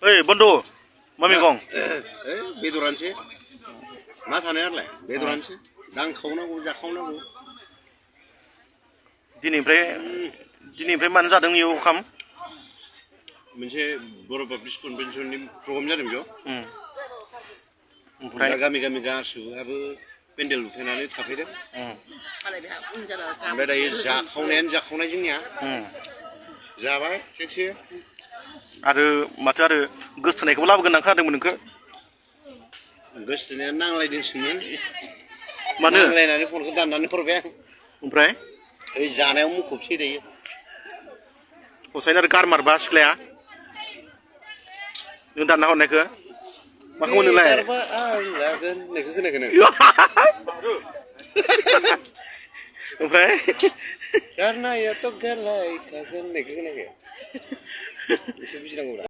ओइ बन्दु मा मैगं बेदरानोसै मा थानायालाय बेदरानोसै दांखावनांगौ जाखावनांगौ दिनैनिफ्राय मानो जादों इयाव ओंखाम मोनसे बर' पाब्लिक कनभेन्सननि प्रग्राम जादों बेयाव ओमफ्राय गामि गामि गासैबो पेन्डेल लुफैनानै थाफैदों ओमफ्राय दायो जाखावनायानो जाखावनाय जोंनिया जाबाय खेबसे आरो माथो आरो गोसथोनायखौबो लाबोगोन होनना खोनादोंमोन नोंखो गोसथोनाया नांलायदोंसोमोन मानो नांलायनानै फनखौ दाननानै हरबाय आं ओमफ्राय ओइ जानायाव मुखुबसै दायो हसायना आरो गारमारबा सिख्लाया नों दानना हरनायखौ मा खालामो नोंलाय आं लागोन होननायखौ खोनायाखै नों ओमफ्राय गारनायाथ' गारलायखागोन होननायखौ खोनायाखै एसे बुजिनांगौ